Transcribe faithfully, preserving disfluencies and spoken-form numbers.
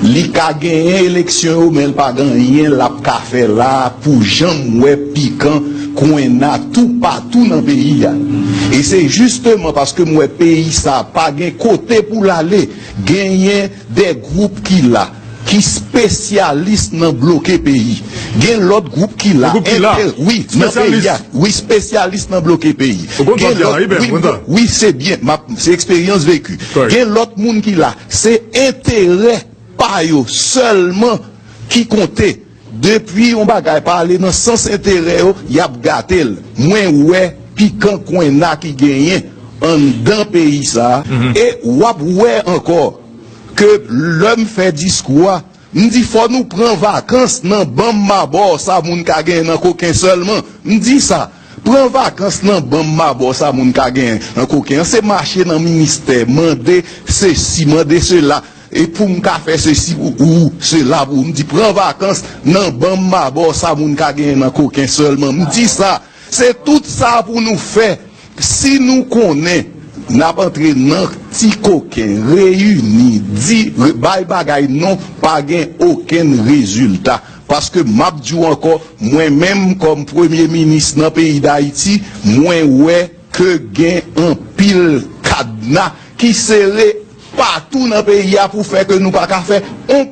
Li ka genyen eleksyon yo, men l pa gen anyen l ap ka fè la pou jan m wè pikan kwenna toupatou nan peyi a. E se jisteman paske m wè peyi sa a pa gen kote pou l ale, genyen de gwoup ki la, ki espesyalis nan bloke peyi. Gen lòt gwoup ki la, wi, nan peyi a, wi, espesyalis nan bloke peyi. Gen lòt, wi, wi, se byen, se eksperyans veki. Gen lòt moun ki la, se enterè pa yo sèlman ki konte. Depi yon bagay pa ale nan sans enterè yo, y ap gate l. Mwen wè pikan kwenna ki genyen anndan peyi sa a, e w ap wè ankò ke lè m fè diskou a, m di fò nou pran vakans nan ban m mabò sa moun ka genyen nan koken sèlman. M di sa, pran vakans nan ban m mabò sa moun ka genyen nan koken an. Se mache nan ministè, mande sesi, mande sela. E pou m ka fè sesi pou ou, sela pou ou. M di pran vakans nan ban m mabò sa moun ka genyen nan koken sèlman. M di sa, se tout sa pou nou fè. Si nou konnen n ap antre nan ti koken, reyini, di, bay bagay non, pa gen okenn rezilta. Paske m ap di w ankò, mwen menm kòm premye minis nan peyi Dayiti, mwen wè ke gen anpil kadna ki sere patou nan peyi a pou fè ke nou pa ka fè on